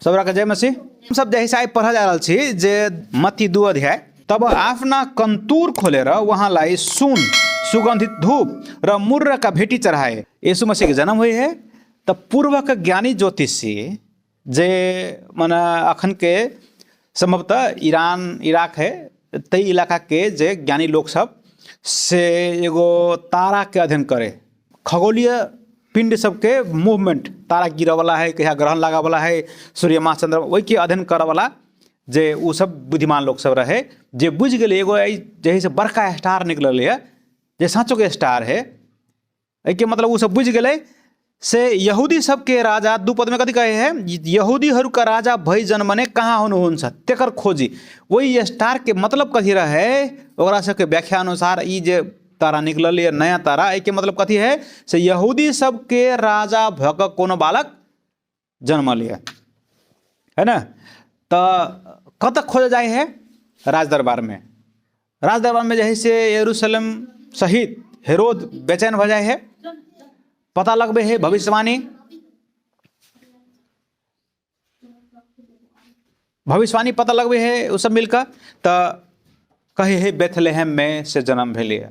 सबरा के जय मसीह। हम सब जैसे आइ पढ़ल जा रहल छी जे मत्ती 2 अध्याय। तब आफ्ना कन्तुर खोलेर उहाँलाई सुन, सुगन्धित धूप र मुर्रका भेटी चढ़ाए। यीशु मसीह के जन्म हुई है त पूर्वक ज्ञानी ज्योतिषी जे मने अखन के संभवतः ईरान इराक है तै इलाका के जे ज्ञानी लोक सब से एगो तारा के अध्ययन करे, खगोलीय पिंड सबके मूवमेंट, तारा गिरऽवला है, कहिया ग्रहण लागऽवला है, सूर्य मास चंद्रमा, ओहिके अध्ययन करऽवला जे ओ सब बुद्धिमान लोक सब रहे जे बुझि गेलै एगो एहि जे है से बड़का स्टार निकलल यऽ जे साँचोके स्टार है। एहिके मतलब ओ सब बुझि गेलै से यहूदी सबके राजा 2 पदमे कथी कहै है, यहूदीहरूका राजा भई जन्मने कहाँ हुनुहुन्छ तेकर खोजी। ओहि स्टारके मतलब कथी रहे ओकरा सबके व्याख्या अनुसार ई जे तारा निकलल यऽ नया तारा, एहिके मतलब कथी है से यहूदी सबके राजा भऽ कऽ कोनो बालक जन्मल यऽ, है ने। तऽ कतऽ खोजऽ जाइ है, राजदरबारमे। राजदरबारमे जे है से यरूशलेम सहित हेरोद बेचैन भऽ जाइ है, पता लगबै है भविष्यवाणी, भविष्यवाणी पता लगबै है ओ सब मिलकऽ, तऽ कहै है बेथलेहममे से जन्म भेलैए।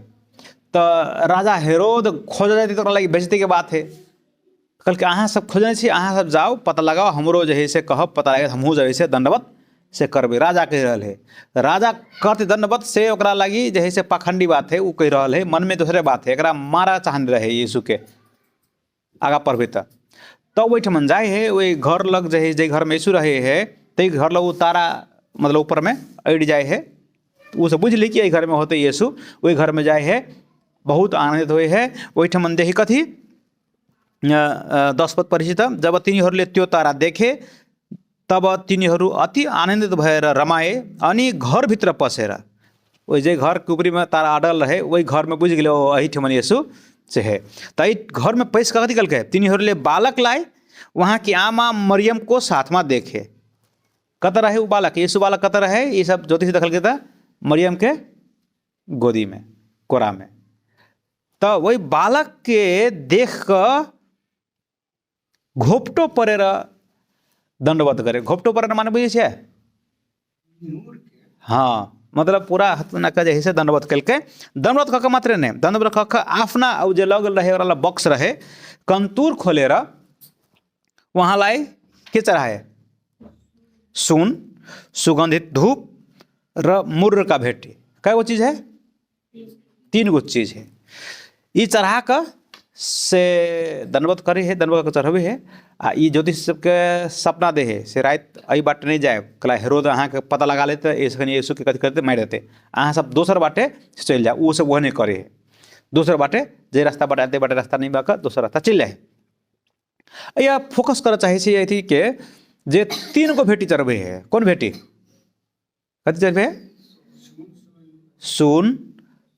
तऽ राजा हेरोद खोजऽ जाइ तऽ ओकरा लागि बेइज्जतीके बात है, कहलकै अहाँ सब खोजने छी, अहाँ सब जाउ पता लगाउ, हमरो जे है से कहब पता लागि हमहूँ जे है से दण्डवत से करबै। राजा कहि रहल है, राजा करतै दण्डवत से ओकरा लागि जे है से पाखण्डी बात है, ओ कहि रहल है मनमे दोसरे बात है, एकरा मारऽ चाहने रहै यीशुके। आगाँ पढ़बै तऽ तब ओहिठमन जाइ है, ओहि घर लग जे है जाहि घरमे यीशु रहै है ताहि घर लग ओ तारा मतलब ऊपरमे अड़ि जाइ है। ओ सब बुझली कि एहि घरमे होतै यीशु, ओहि घरमे जाइ है, बहुत आनन्दित होइ है। ओहिठमन देखी कथी 10 पद पढ़ै छी तऽ जब तिनीहरूले त्यो तारा देखे तब तिनीहरू अति आनन्दित भएर रमाए अनि घरभित्र पसेर, ओहि जे घरके ऊपरीमे तारा अडल रहै ओहि घरमे बुझि गेलै ओ एहिठमन यीशु से है। तऽ एहि घरमे पैसि कऽ कथी केलकै, तिनीहरूले बालकलाई वहाँकी आमा मरियमको साथमा देखे। कतऽ रहै ओ बालक, यीशु बालक कतऽ रहै, ई सब ज्योतिष देखलकै तऽ मरियमके गोदीमे कोरामे। तऽ ओहि बालकके देख कऽ घोपटो पड़े रह दण्डवत करे। घोपटो पड़े माने बुझै छियै? हाँ, मतलब पूरा हथ के जे है से दण्डवत केलकै। दण्डवत कऽ के मात्रे नहि, दण्डवत कऽ के आफ्ना ओ जे लऽ गेल रहै ओकरा बॉक्स रहै, कंतूर खोले रह वहाँलाई के चढ़ाए, सुन, सुगंधित धूप र मुर्र का भेटी। कै गो चीज है? 3 गो चीज है। ई चढ़ा कऽ से दण्डवत करै है, दण्डवत कऽ चढ़बै है। आ ई ज्योतिष सबके सपना दै है से राति एहि बाटे नहि जायब, कला हेरोद अहाँके पता लगा लेतै, एहिसँ कनि यीशुके कथी करतै, मारि देतै, अहाँ सब दोसर बाटे चलि जाउ। ओ सब ओहने करै है, दोसर बाटे जे रास्ता बाटे आयल ताहि बाटे रास्ता नहि भऽ कऽ दोसर रास्ता चलि जाइ है। या फोकस करऽ चाहै छी अथीके जे 3 गो भेटी चढ़बै है। कोन भेटी? कथी चढ़बै है? सुन,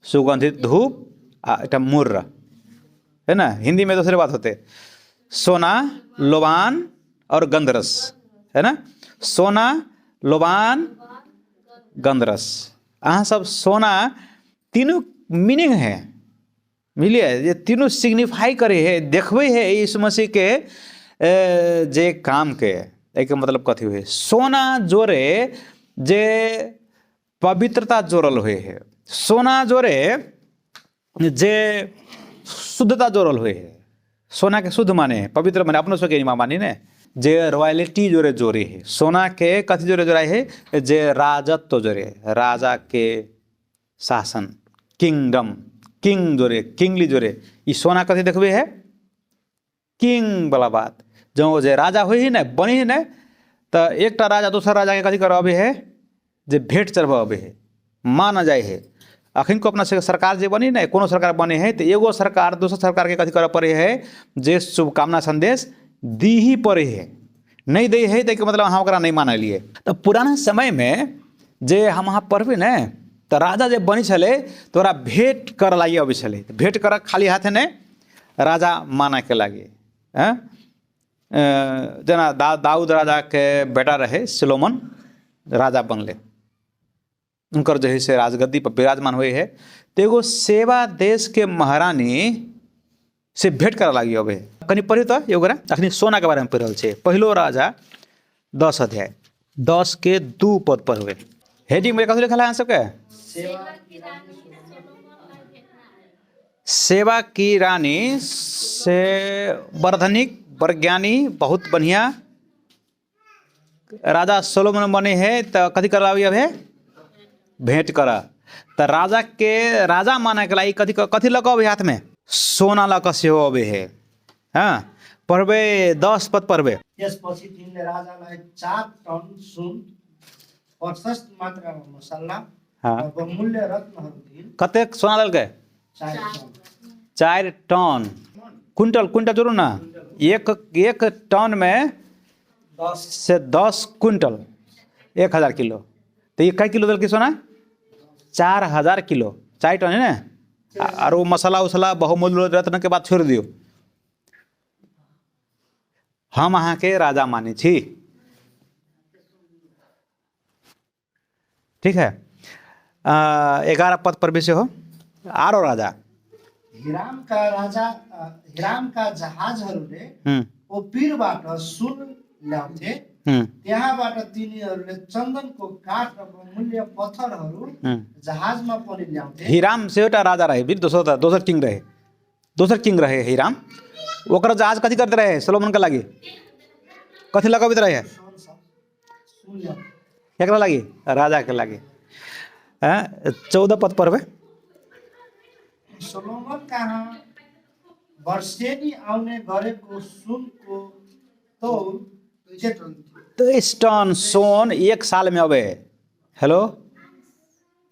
सुगंधित धूप आ एकटा मुर्र, है ना। हिंदी में दोसरे बात होते, सोना, लोबान और गंधरस, है ना। सोना, लोबान, गंधरस। अहाँ सब सोना तीनू मीनिंग है, बुझलियै, जे तीनू सिग्निफाई करै है, देखबै है यीशु मसीहके जे कामके। एहिके मतलब कथी होइ? सोना जोड़े जे पवित्रता जोड़ल होइ है, सोना जोड़े जे शुद्धता जोड़ल होइ है। सोनाके शुद्ध माने है, पवित्र माने, अपनो सबके मानी ने जे रॉयल्टी जोड़े जोड़े है। सोनाके कथी जोड़े जोड़ाइ है? जे राजत्व जोड़े, राजा के शासन, किंगडम, किंग जोड़े, किंगली जोड़े। ई सोना कथी देखबै है? किंग वाला बात। जँ जे राजा होइ है ने, बनी है ने, तऽ एकटा राजा दोसर राजाके कथी करऽ अबै है? जे भेंट चढ़बऽ अबै है, मानऽ जाइ है। अखन को अपना सबके सरकार जे बनी ने, कोनो सरकार बने है तऽ एगो सरकार दोसर सरकारके कथी करऽ पड़ै है? जे शुभकामना संदेश दी ही पड़ै है। नहि दै है ताहिके मतलब अहाँ ओकरा नहि मानलियै। तऽ पुराना समयमे जे हम अहाँ पढ़बै ने तऽ राजा जे बनै छलै तऽ ओकरा भेँट करऽ लागि अबै छलै। भेँट करऽ खाली हाथे नहि, राजा मानऽके लागि। जेना दाऊद राजाके बेटा रहै सुलोमन, राजा बनलै, हुनकर जे है से राजगद्दी पर विराजमान होइ है। तऽ एगो सेवा देशके महारानी से भेँट करऽ लागि अबै है। कनि पढ़ियौ तऽ एगो अखनी सोनाके बारेमे पढ़ि रहल छै। पहिलो राजा 10 अध्याय 10 के 2 पद पढ़बै। हेडिंग में कथी लिखल है अहाँ सबके? सेवा की रानी से बरधनिक बरज्ञानी बहुत बढ़िया राजा सोलोमन बने है तऽ कथी करऽ आबै है भेंट करऽ। तऽ राजा के राजा माने के लागि कथी कथी लऽ कऽ अबै हाथ में? सोना लऽ कऽ सेहो अबै है। हँ पढ़बै 10 पद पढ़बै। त्यसपछि तिनले राजालाई 4 टन सुन, प्रशस्त मात्रामा मसल्ला र बहुमूल्य रत्नहरू दिइन्। कतेक सोना देलकै? 4 टन। 4 टन। क्विंटल, क्विंटल जोड़ू ना, एक टन में से 10 क्विंटल, 1000 किलो। तो ये कै किलो देलकै सोना? 4000 किलो, 4 टन है ना। और वो मसाला उसला बहुमूल्य रत्न के बात छोड़ दियो, हम अहाँ के राजा मानै छी। ठीक है। 11 पद पर भी से हो आरो राजा हिरामका राजा, हिरामका जहाजहरूले ओपिरबाट सुन ल्याउँथे, त्यहाँबाट तिनीहरूले चन्दनको काठ र बहुमूल्य पत्थरहरू जहाजमा पनि ल्याउँथे। हिराम से एउटा राजा रहे, फिर दोसर किंग रहे, दोसर किंग रहे हिराम। ओकर जहाज कथी करते रहे सोलोमन के लागि? कथी लगबैत रहे? केकरा लागि? राजा के लागि। 14 पद पढ़बै। सोलोमन कहाँ वर्षेनी आउने गरेको सुनको तौल 23 टन सोन एक साल में अबे। हेलो,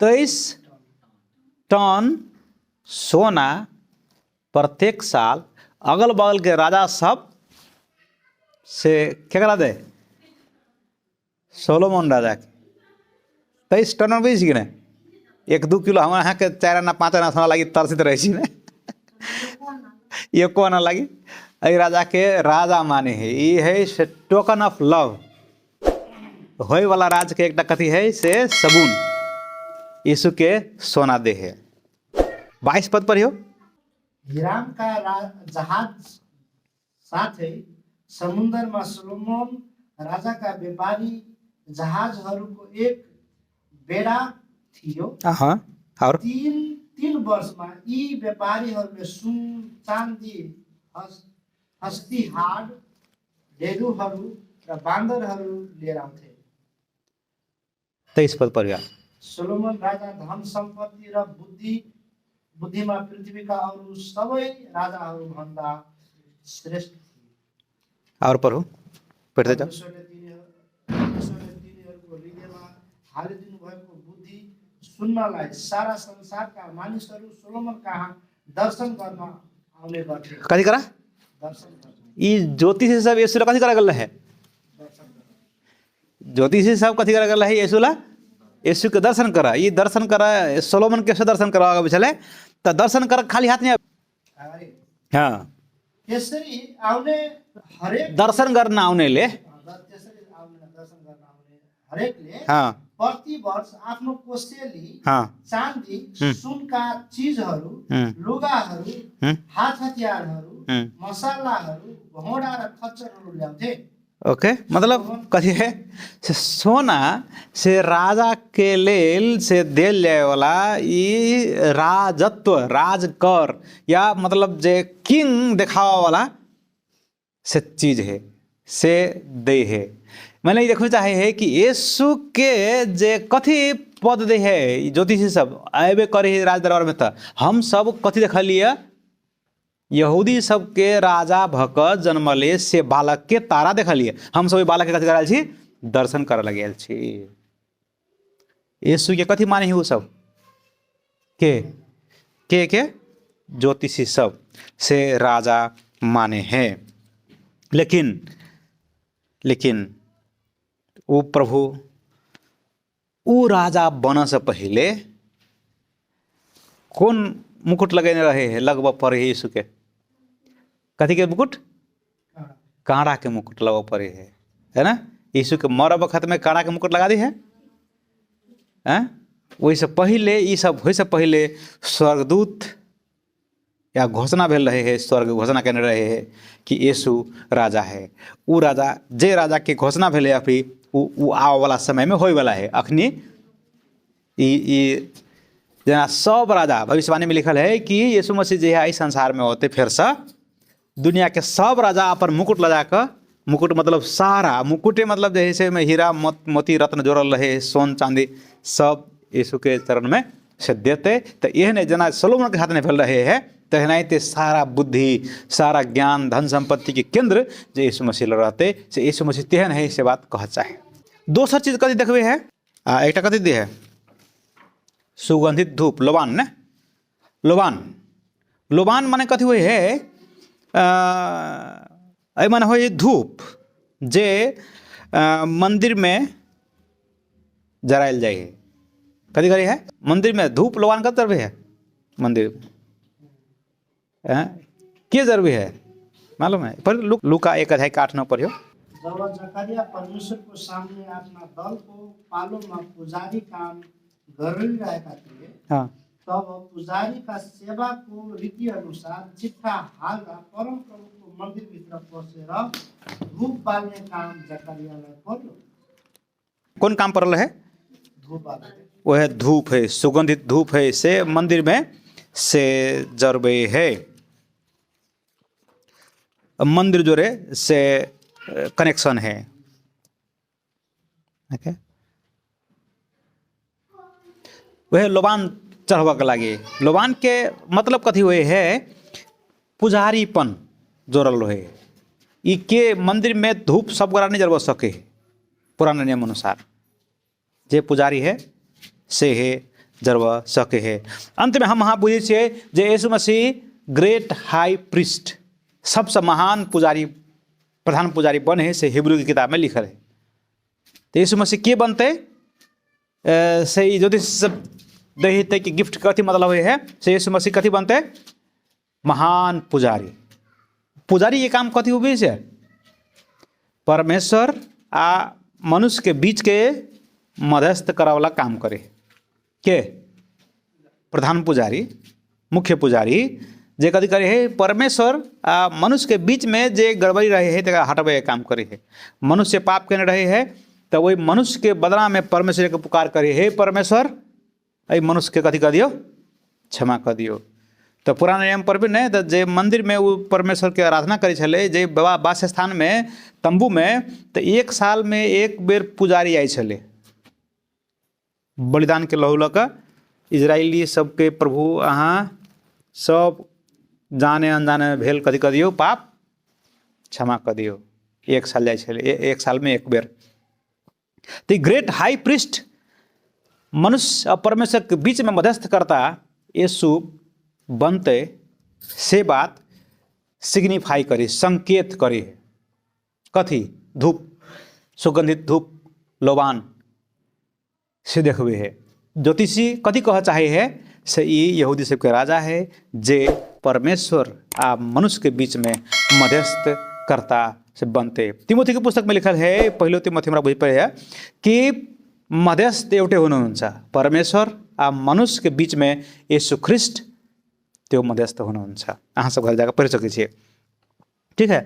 23 टन सोना प्रत्येक साल अगल बगल के राजा सब से केकरा दे? सोलोमन राजा के। 23 टन बुझै छी कि नहि? 1-2 किलो हम अहाँके 4 आना 5 आना सोना लागि तरसित रहै छी ने, एको आना लागि। एहि राजा के राजा माने है, ई है से टोकन ऑफ लव। होय वाला राज के एकटा कथी है से सगुन, यीशु के सोना दे है। 22 पद पढ़ियो। हिराम का जहाज साथै समुद्रमा सोलोमन राजाका व्यापारी जहाजहरूको एक बेडा थियो। और? तीन वर्षमा यी व्यापारीहरूले सुन, चाँदी, हस्तिहाड, ढेँडोहरू र बाँदरहरू लिएर आउँथे। 23 पद पढ़ियो। सोलोमन राजा धन सम्पत्ति र बुद्धिमा पृथ्वीका अरू सबै राजाहरूभन्दा श्रेष्ठ थिए। और पढ़ू, पढ़ते जाओ। परमेश्वरले तिनीहरूको हृदयमा हालिदिनु भएको बुद्धि सुन्नलाई सारा संसारका मानिसहरू सोलोमन कहाँ दर्शन गर्न आउने गर्थे। कथी करा? दर्शन गर्न। ई ज्योतिषी सब येशूला कथी करा गेल रहे? दर्शन गर्न। ज्योतिषी सब कथी करा गेल रहे येशूला? येशू के दर्शन करा। ई दर्शन करा, सोलोमन के से दर्शन करा आगे छलै, त दर्शन कर खाली हाथ नहीं आबे। अरे। हाँ। त्यसरी आउने हरेक दर्शन गर्न आउनेले। त्यसरी आउने, दर्शन गर्न आउने हरेकले प्रति वर्ष आफ्नो कोसेली, चाँदी, सुनका चिजहरू, लुगाहरू, हात हतियारहरू, मसालाहरू, घोडा र खच्चरहरू ल्याउँथे। ओके, मतलब कथी है से सोना से राजा के लेल से देल जाए वाला ई राजत्व, राजकर या मतलब जे किंग देखावा वाला से चीज है, से दे है। मैंने ये देखो चाहे है कि यीशु के जे कथी पद दे है ज्योतिषी सब आबे करे है राज दरबार में, त हम सब कथी देखलिए? यहूदी सबके राजा भक जन्मले से बालक के तारा देखलिए। हम सब बालक के कथी करायल छी? दर्शन करे लग छी। यीशु के कथी माने है वो सब के के के ज्योतिषी सब से राजा माने हैं। लेकिन वो प्रभु वो राजा बन से पहले कौन मुकुट लगेने रहे है? लगभग पड़े है यीशु के कथी के मुकुट? काँड़ा के मुकुट लगभग पड़े है, है ना? यीशु के मर वक्त में काँड़ा के मुकुट लगा दी है, हैं? ओहिसँ पहिले ई सब होइसँ पहिले स्वर्गदूत या घोषणा भेल रहे है, स्वर्ग घोषणा केने रहे है कि यीशु राजा है। उ राजा जे राजा के घोषणा भेलै अभी उ उ आबऽवला समयमे होइवला है। अखनी ई ई जेना सब राजा भविष्यवाणीमे लिखल है कि यीशु मसीह जहिया एहि संसारमे औतै फेरसँ दुनियाके सब राजा अपन मुकुट लगा कऽ, मुकुट मतलब सारा मुकुटे मतलब जे है से ओहिमे हीरा मोती रत्न जोड़ल रहै है, सोन चाँदी सब यीशुके चरणमे से देतै। तऽ एहने जेना सोलोमनके हाथमे भेल रहै है तेनाहिते सारा बुद्धि सारा ज्ञान धन सम्पत्तिके केन्द्र जे यीशु मसीह लग रहतै से यीशु मसीह तेहन है से बात कहऽ चाहे। दोसर चीज कथी देखबै है आ एकटा कथी दै है सुगन्धित धूप लोबान ने लोबान लोबान मने कथी होइ है एहि मने होइ है धूप जे मन्दिरमे जरायल जाइ है। कथी करै है मन्दिरमे धूप लोबान कतऽ जरबै है मन्दिर के जरबै है मालूम है पर लूका 1 अध्याय 8 9 पढ़ियो। जब जकरिया परमेश्वरको सामने आफ्ना दलको पालोमा पुजारी काम गरिरहेका थिए, तब पुजारीका सेवाको रीति अनुसार चिट्ठा हाल्दा परमप्रभुको मन्दिरभित्र पसेर धूप बाल्ने काम जकरियालाई पर्यो। कोन काम पड़ल है? धूप बाल्ने। वह धूप है, सुगंधित धूप है, से मंदिर में से जरबे है। मंदिर जोरे से कनेक्शन है। ओके, वह लोबान चढ़बऽ लागि लोबान के मतलब कथी हुए है पुजारीपन जोड़ल रहे। ई के मंदिर में धूप सब गोरा नहीं जरबऽ सके है पुराना नियम अनुसार, जे पुजारी है से है जरबऽ सके है। अंतमे हम अहाँ बुझै छियै जे यीशु मसीह ग्रेट हाई प्रिस्ट सबसँ महान पुजारी प्रधान पुजारी बने है से हिब्रू के किताब में लिखल है। तऽ यीशु मसीह के बनतै से ई ज्योतिष सब दै हेतै कि गिफ्ट कथी मतलब होइ है से यीशु मसीह कथी बनतै महान पुजारी। पुजारी के काम कथी होबै छै परमेश्वर आ मनुष्य के बीच के मध्यस्थ करावला काम करे के प्रधान पुजारी मुख्य पुजारी जे कथी करे है परमेश्वर आ मनुष्य के बीच में जे गड़बड़ी रहे है तकरा हटबै के काम करे है। मनुष्य पाप केने रहे है तऽ ओहि मनुष्य के बदला में परमेश्वर के पुकार करे हे परमेश्वर एहि मनुष्य के कथी कऽ दियौ क्षमा कऽ दियौ। तऽ पुराना नियम पर भी नहि तऽ जे मन्दिरमे ओ परमेश्वरके आराधना करै छलै जे वास स्थानमे तम्बूमे तऽ एक सालमे एक बेर पुजारी जाइ छलै बलिदानके लहू लऽ कऽ इजरायली सबके प्रभु अहाँ सब जाने अनजाने भेल कथी कऽ दियौ पाप क्षमा कऽ दियौ। एक साल जाइ छलै एक सालमे एक बेर। तऽ ग्रेट हाई प्रिस्ट मनुष्य आ परमेश्वरके बीचमे मध्यस्थ करता यीशु बनतै से बात सिग्निफाई करी संकेत करी कथी धूप सुगंधित धूप लोबान से देखबै है। ज्योतिषी कथी कहऽ चाहै है से ई यहूदी सबके राजा है जे परमेश्वर आ मनुष्यके बीचमे मध्यस्थ कर्ता से बनते। तिमोथीके पुस्तकमे लिखल है पहिलो तिमोथी हमरा बुझि पड़ै है कि मध्यस्थ एउटै हुनुहुन्छ परमेश्वर आ मनुष्यके बीचमे यीशु ख्रिस्ट त्यो मध्यस्थ हुनुहुन्छ। अहाँ सब घर जाकऽ पढ़ि सकै छियै। ठीक है,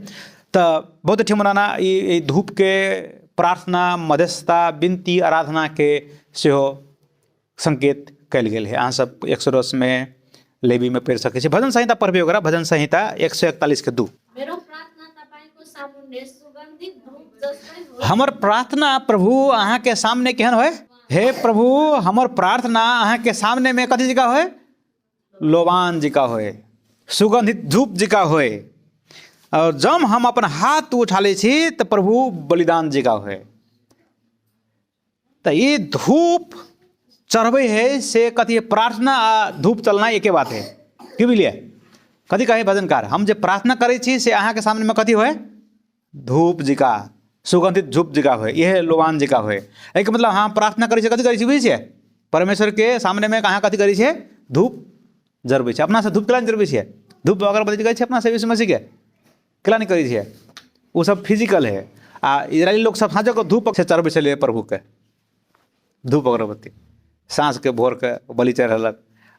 तऽ बहुत ठिमराना ई धूपके प्रार्थना मध्यस्थता विनती आराधनाके सेहो संकेत कयल गेल है। अहाँ सब 110 लेबीमे पढ़ि सकै छी। भजन संहिता पढ़बै ओकरा, भजन संहिता 141 के 2। मेरो प्रार्थना तपाईँको सामुन्ने सुगन्धित धूप जस्तै होस्। हमर प्रार्थना प्रभु अहाँके सामने केहन होय? हे प्रभु हमर प्रार्थना अहाँके सामनेमे कथी जकाँ होय? लोबान जकाँ होय, सुगन्धित धूप जकाँ होय। और जब हम अपन हाथ उठा लै छी तऽ प्रभु बलिदान जकाँ होय। तऽ ई धूप चढ़बै है से कथी है? प्रार्थना आ धूप चलना एके बात है। की बुझलियै? कथी कहै भजनकार? हम जे प्रार्थना करै छी से अहाँके सामनेमे कथी होय? धूप जकाँ, सुगन्धित धूप जकाँ होय, इहे लोबान जकाँ होय। एहिके मतलब अहाँ प्रार्थना करै छी कथी करै छी बुझै छियै? परमेश्वरके सामनेमे अहाँ कथी करै छियै? धूप जरबै छियै। अपनासँ धूप केना जरबै छियै? धूप अगरबत्ती करै छियै अपनासँ यीशु मसीहके केना नहि करै छियै? ओ सब फिजिकल है। आ इजरायली लोक सब साँझोके धूप से चढ़बै छलै प्रभुके, धूप अगरबत्ती साँझके भोरके बलि चढ़ेलक।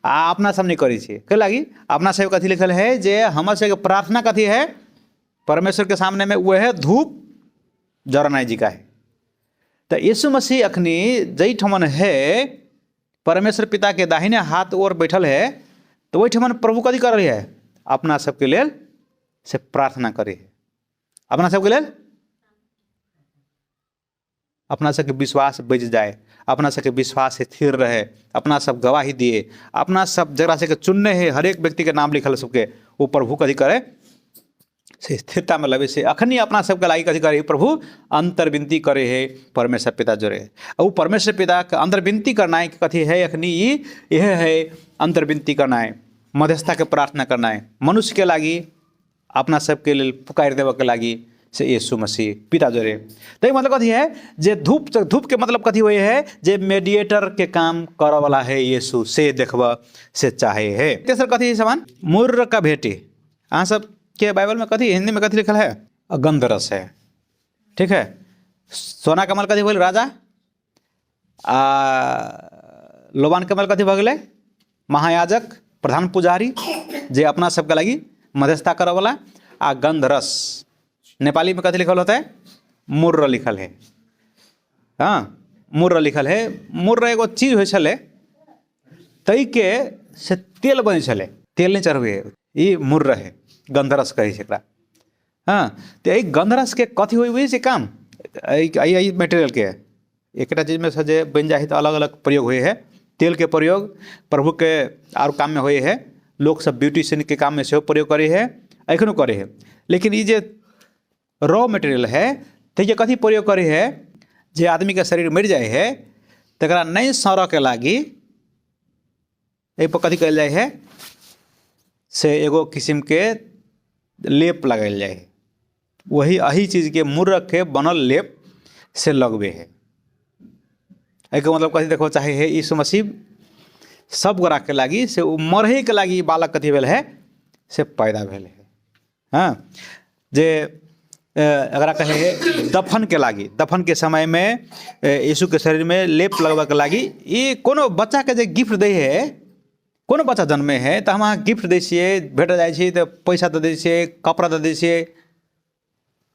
आ अपना सब नहि करै छियै। कै लागी अपना सबके कथी लिखल है जे हमर सबके प्रार्थना कथी है परमेश्वर के सामने में, वह धूप जरनाइ जी का है। तऽ यीशु मसीह अखनी जाहिठमन है परमेश्वर पिता के दाहिने हाथ ओर बैठल है, तऽ ओहिठमन प्रभु कथी कर है अपना सबके लेल से प्रार्थना करे है। अपना सबके लेल अपना सबके विश्वास बचि जाय, अपना सबके विश्वास स्थिर रहे, अपना सब गवाही दिए, अपना सब जकरा सबके चुनने है हरेक व्यक्तिके नाम लिखल सबके ओ प्रभु कथी करे से स्थिरतामे लबै से अखनी अपना सबके लागि कथी करे प्रभु अंतर्विनती करे है परमेश्वर पिता जोरे। आ ओ परमेश्वर पिताके अंतर्विनती करनाइ कथी है अखनी ई इहे है अंतर्विनती करनाइ, मध्यस्थताके प्रार्थना करनाइ मनुष्यके लागि अपना सबके लेल पुकारि देबऽके लागि से यीशु मसीह पिता जोरे। ताहि मतलब कथी है जे धूप, धूपके मतलब कथी होइ है जे मेडिएटर के काम करऽवला है यीशु, से देखबऽ से चाहे है। तेसर कथी है समान मुर्र का भेटी। अहाँ सबके बाइबलमे कथी हिन्दीमे कथी लिखल है गंधरस है, ठीक है। सोना कमल कथी भेल राजा, आ लोबान कमल कथी भऽ गेलै महायाजक प्रधान पुजारी जे अपना सबके लागि मध्यस्थता करऽवला। आ गंधरस नेपालीमे कथी लिखल होतै मुर्र लिखल है, हाँ मुर्र लिखल है। मुर्र एगो चीज होइ छलै ताहिके से तेल बनै छलै, तेल नहि चढ़बै है, ई मुर्र है, गंधरस कहै छै एकरा। हाँ तऽ एहि गंधरसके कथी होइ बुझै छियै काम एहि मेटेरियलके एकटा चीजमे से जे बनि जाइ है तऽ अलग अलग प्रयोग होइ है। तेलके प्रयोग प्रभुके आर काममे होइ है, लोक सब ब्यूटिशियनके काममे सेहो प्रयोग करै है, एखनो करै है। लेकिन ई जे रॉ मटेरियल है ताहिके कथी प्रयोग करै है जे आदमीके शरीर मरि जाइ है तकरा नहि सड़ऽके लागि एहिपर कथी कयल जाइ है से एगो किसिमके लेप लगायल जाइ है, वही एही चीजके मुर्रके बनल लेप से लगबै है। एहिके मतलब कथी देखबऽ चाहै है यीशु मसीह सब गोराके लागि से ओ मरैके लागि बालक कथी भेल है से पैदा भेल है। हाँ जे एकरा कहै है दफनके लागि, दफनके समयमे यीशुके शरीरमे लेप लगबऽके लागि ई कोनो बच्चाके जे गिफ्ट दै है, कोनो बच्चा जन्मै है तऽ हम अहाँ गिफ्ट दै छियै, भेट जाइ छी तऽ पैसा दऽ दै छियै, कपड़ा दऽ दै छियै,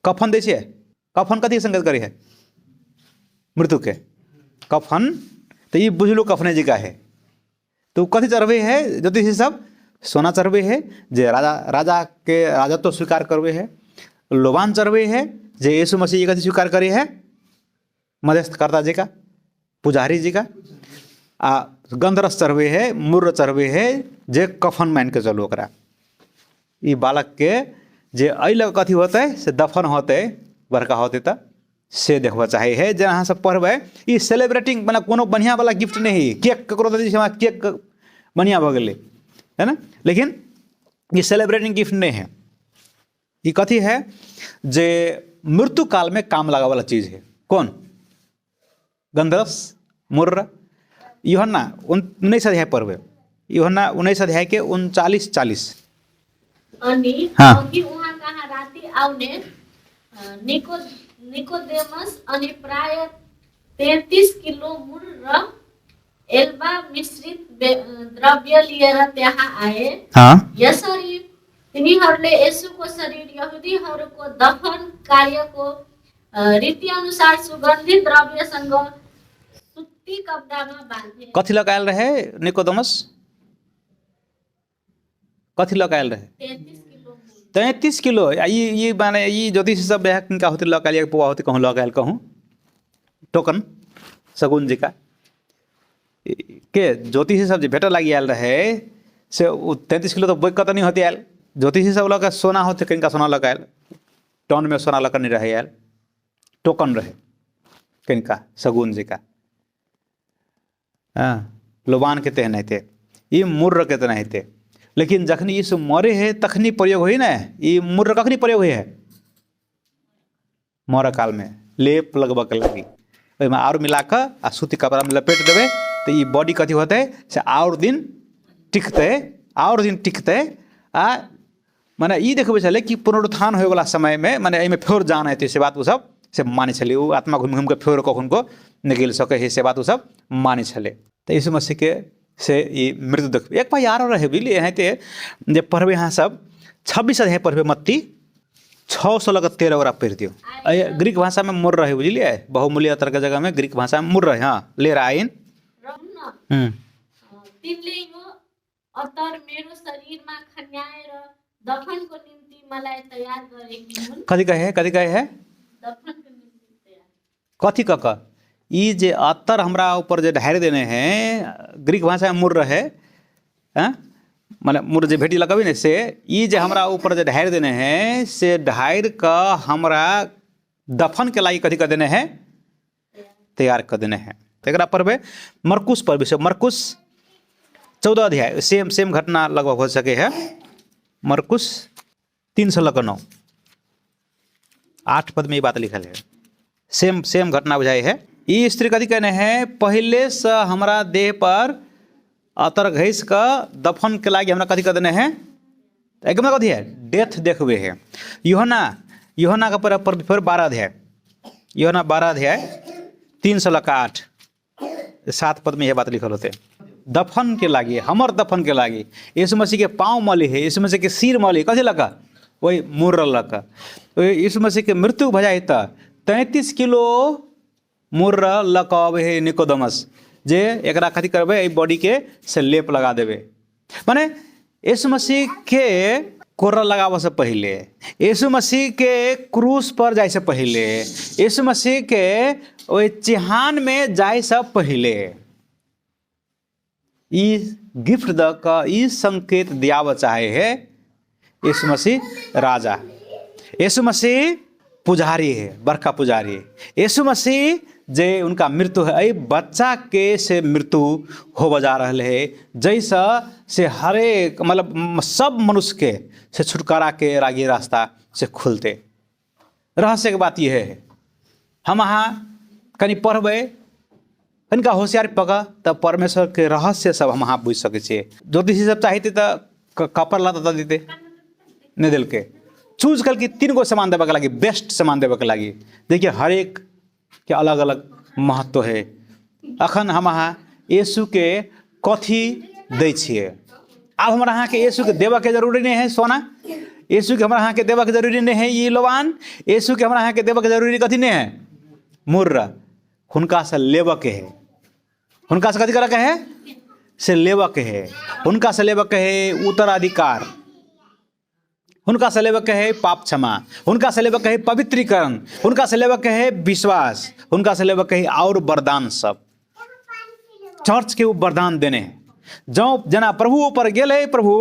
कफन दै छियै। कफन कथी संकेत करै है मृत्युके कफन, तऽ ई बुझलू कफने जकाँ है। तऽ ओ कथी चढ़बै है ज्योतिषी सब सोना चढ़बै है जे राजा राजाके राजत्व स्वीकार करबै है, लोबान चढ़बै है जे यीशु मसीह कथी स्वीकार करै है मध्यस्थकर्ता जी का पुजारी जी का, आ गंधरस चढ़बै है मुर्र चढ़बै है जे कफन मानि कऽ चलू ओकरा। ई बालकके जे एहि लऽ कथी होतै से दफन होतै बड़का होतै तऽ से देखबऽ चाहै है। जे अहाँ सब पढ़बै ई सेलिब्रेटिंग मने कोनो बढ़िआँ वाला गिफ्ट नहि है, केक ककरो दऽ दै छियै हमरा केक बढ़िआँ भऽ गेलै है ने, लेकिन ई सेलिब्रेटिंग गिफ्ट नहि है। ई कथी है जे मृत्यु काल में काम लगा वाला चीज है। कौन गंधरस मुर्र। यूहन्ना 19 अध्याय पढ़बै, यूहन्ना 19 अध्याय के 39-40। अनि अघि उहाँ कहाँ राति आउने निकोदेमस अनि प्राय 33 किलो मुर र एल्बा मिश्रित द्रव्य लिएर त्यहाँ आए। यसरी तिनीहरूले येशूको शरीर यहुदीहरूको दफन कार्यको रीतिअनुसार सुगन्धित द्रव्यसँग सुती कपडामा बाँधे। कथी लऽ कऽ आयल रहै निकोदेमस? कथी लऽ कऽ आयल रहै? 33 किलो। 33 किलो। आ ई माने ई ज्योतिष सब रहै किनका होतै लऽ कऽ आयल, पौआ होतै कहूँ लऽ कऽ आयल, कहूँ टोकन शगुन जी का के ज्योतिषी सब जे भेटऽ लागि आयल रहै से ओ 33 किलो तऽ बोकि कऽ तऽ नहि होतै आयल। ज्योतिषी सब लऽ कऽ सोना होतै, किनका सोना लऽ कऽ आयल, टनमे सोना लऽ कऽ नहि रहै आयल, टोकन रहै किनका शगुन जी का। हाँ लोबानके तेहनाइते ई मुर्रके तेनाहिते। लेकिन जखनी ई सब मरे है तखनी प्रयोग होइ ने, ई मुर्र कखनी प्रयोग होइ है? मरऽ कालमे लेप लगबऽके लागी, ओहिमे आओर मिला कऽ आ सूती कपड़ामे लपेट देबै तऽ ई बॉडी कथी होतै से आओर दिन टिकतै, आओर दिन टिकतै। आ मने ई देखबै छलै कि पुनरुत्थान होइवला समयमे मने एहिमे फेर जान एतै, से बात ओसभ से मानै छलै। ओ आत्मा घुमि घुमिके फेर कखनो निकलि सकै हइ, से बात ओसभ मानै छलै। तऽ यीशु मसीहके से ई मृत्यु देखबै। एक पाइ आरो रहै बुझलियै, एनाहिते जे पढ़बै अहाँ सब 26 अध्याय पढ़बै मत्ती 6 लऽ कऽ 13 ओकरा पढ़ि दियौ। ग्रीक भाषामे मुर्र रहै बुझलियै, बहुमूल्य अतरके जगहमे ग्रीक भाषामे मुर्र रहै। हँ ले आइन। तिमीले यो अतर मेरो शरीरमा खन्याएर दफनको निम्ति मलाई तयार गरेकी हुन्। कथी कहे है, कथी कहे है? दफनको निम्ति तयार। कथी कऽ कऽ ई जे अतर हमरा ऊपर जे ढारि देने है, ग्रीक भाषामे मुर्र है, हँ मने मुर्र जे भेटी लगबी ने, से ई जे हमरा ऊपर जे ढारि देने है से ढारि कऽ हमरा दफन के लागि कथी कऽ देने है, तैयार कऽ देने है। तऽ एकरा पढ़बै मरकुस पढ़बै से मरकुस 14 अध्याय, सेम सेम घटना लगभग हो सके है। मरकुस 3 से लऽ कऽ 9 8 पद में ई बात लिखल है, सेम सेम घटना बुझाइ है। ई स्त्री कथी कहने है, पहिले से हमरा देह पर अतर घसि कऽ दफन के लागि हमरा कथी कऽ देने है, एकदम कथी है डेथ देखबे है। यूहन्ना, यूहन्ना के पर फिर 12 अध्याय, यूहन्ना 12 अध्याय 3 से लऽ कऽ 8 7 पद में यह बात लिखल होते। दफन के लागी, हमर दफन के लागी यीशु मसीह के पाँव मली है, यीशु मसीह के सिर मली, कथी लऽ कऽ, वही मुर्र लऽ कऽ। ओहि यीशु मसीह के मृत्यु भऽ जाइ तऽ 33 किलो मुर्र लऽ कऽ अबै है निकोदमस, जे एकरा कथी करबै, एहि बॉडीके से लेप लगा देबै। माने यीशु मसीह के कोर्रा लगाबऽ से पहिले, यीशु मसीह के क्रूस पर जाइ से पहिले, यीशु मसीह के ओहि चिहान में जाइ से पहिले ई गिफ्ट दऽ कऽ ई संकेत दियाबऽ चाहे है यीशु मसीह राजा, यीशु मसीह पुजारी है, बड़का पुजारी यीशु मसीह, जे उनका मृत्यु है, एहि बच्चा के से मृत्यु होबऽ जा रहल है, जाहिसँ से हरेक मतलब सब मनुष्य के से छुटकारा के रागी रास्ता से खुलते। रहस्य के बात यह है, हम अहाँ कनि पढ़बै, कनिका होशियारी पकड़ तऽ परमेश्वर के रहस्य सब हम अहाँ बुझि सकै छियै। ज्योतिषी सब चाहते तऽ कपड़ लत्ता दऽ देतै, नहि देलकै, चूज कलकै 3 गो सामान देबऽके लागि, बेस्ट सामान देबऽके लागि। देखिए हरेक के अलग अलग महत्व है। अखन हम अहाँ यीशुके कथी दै छियै? आब हमरा अहाँके यीशुके देबऽके जरूरी नहि है सोना, यीशुके हमरा अहाँके देबऽके जरूरी नहि है ई लोबान, यीशुके हमरा अहाँके देबऽके जरूरी कथी नहि है मुर्रा, हुनकासँ लेबऽके है। हुनकासँ कथी करऽके है? से लेबऽके है। हुनकासँ लेबऽके है उत्तराधिकार, हुनकासँ लेबऽके है पाप क्षमा, हुनकासँ लेबऽके है पवित्रीकरण, हुनकासँ लेबऽके है विश्वास, हुनकासँ लेबऽके है आओर वरदान सब। चर्च के ओ वरदान देने है। जँ जेना प्रभु ऊपर गेलै प्रभु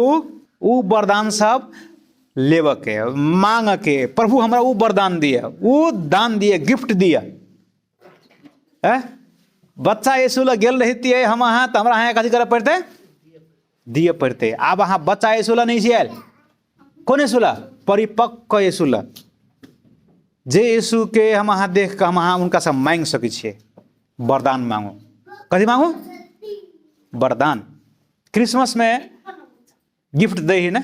ओ वरदान सब लेबऽके मांगके, प्रभु हमरा ओ वरदान दिअ, ओ दान दिअ, गिफ्ट दिअ। बच्चा यीशु लग गेल रहितियै हम अहाँ तऽ हमरा अहाँके कथी करऽ पड़तै? दिअ पड़तै। आब अहाँ बच्चा यीशु लग नहि छी आयल, कोन यीशु लग? परिपक्व यीशु लग, जे यीशुके हम अहाँ देख कऽ हम अहाँ हुनकासँ माँगि सकै छियै वरदान। मांगू, कथी मांगू? वरदान। क्रिसमसमे गिफ्ट दै है ने,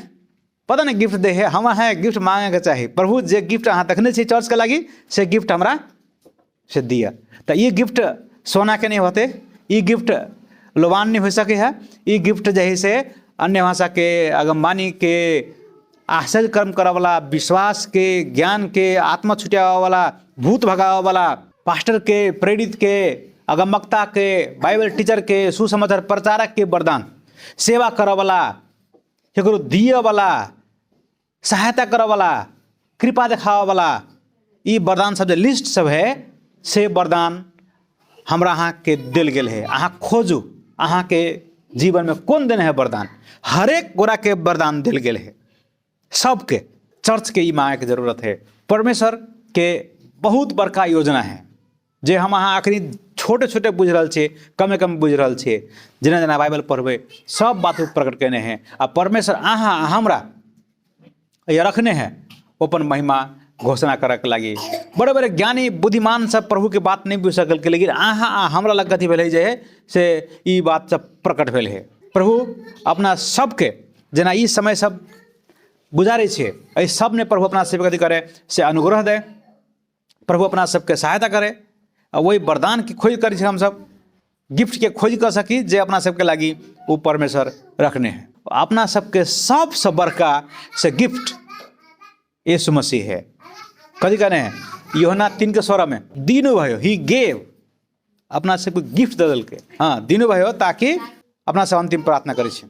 पता नहीं गिफ्ट दै है, हम अहाँ गिफ्ट मांगेके चाही। प्रभु जे गिफ्ट अहाँ देखने छी चर्चके लागि से गिफ्ट हमरा से दिअ। तऽ ई गिफ्ट सोनाके नहि होतै, ई गिफ्ट लोबान नहि हो सकै है, ई गिफ्ट जे है से अन्य भाषाके अगमबानीके आश्चर्य कर्म करऽवला विश्वासके ज्ञानके आत्मा छुटाबऽवला भूत भगाबऽवला पास्टरके प्रेरितके अगमवक्ताके बाइबल टीचरके सुसमाचार प्रचारकके वरदान, सेवा करऽवला, ककरो दियऽवला, सहायता करऽवला, कृपा देखाबऽवला, ई वरदान सब जे लिस्ट सब है से वरदान हमरा अहाँके देल गेल है। अहाँ खोजू अहाँके जीवनमे कोन देने है वरदान। हरेक गोराके वरदान देल गेल है, सबके। चर्चके ई मांगेके जरूरत है। परमेश्वर के बहुत बड़का योजना है जे हम अहाँ अखनी छोटे छोटे बुझि रहल छियै, कमे कम बुझि रहल छियै। जेना जेना बाइबल पढ़बै सब बात ओ प्रकट केने है। आ परमेश्वर अहाँ हमरा ये रखने है अपन महिमा घोषणा करऽके लागि। बड़े बड़े ज्ञानी बुद्धिमान सब प्रभुके बात नहि बुझि सकलकै, लेकिन अहाँ आ हमरा लग कथी भेलै जे से ई बात सब प्रकट भेल है। प्रभु अपना सबके जेना ई समय सब गुजारै छियै, एहि सबमे प्रभु अपना सबके कथी करे से अनुग्रह दे, प्रभु अपना सबके सहायता करे आ ओहि वरदानके खोज करै छी हमसब। गिफ्टके खोज कऽ सकी जे अपना सबके लागि ओ परमेश्वर रखने है। अपना सबके सबसँ बड़का से गिफ्ट यीशु मसीह है। कथी कहने है यूहन्ना 3:16 में दिनु भयो, ही गेव, अपना सबके गिफ्ट दऽ देलकै। हाँ, दिनु भयो ताकि अपना सब अंतिम प्रार्थना करै छी।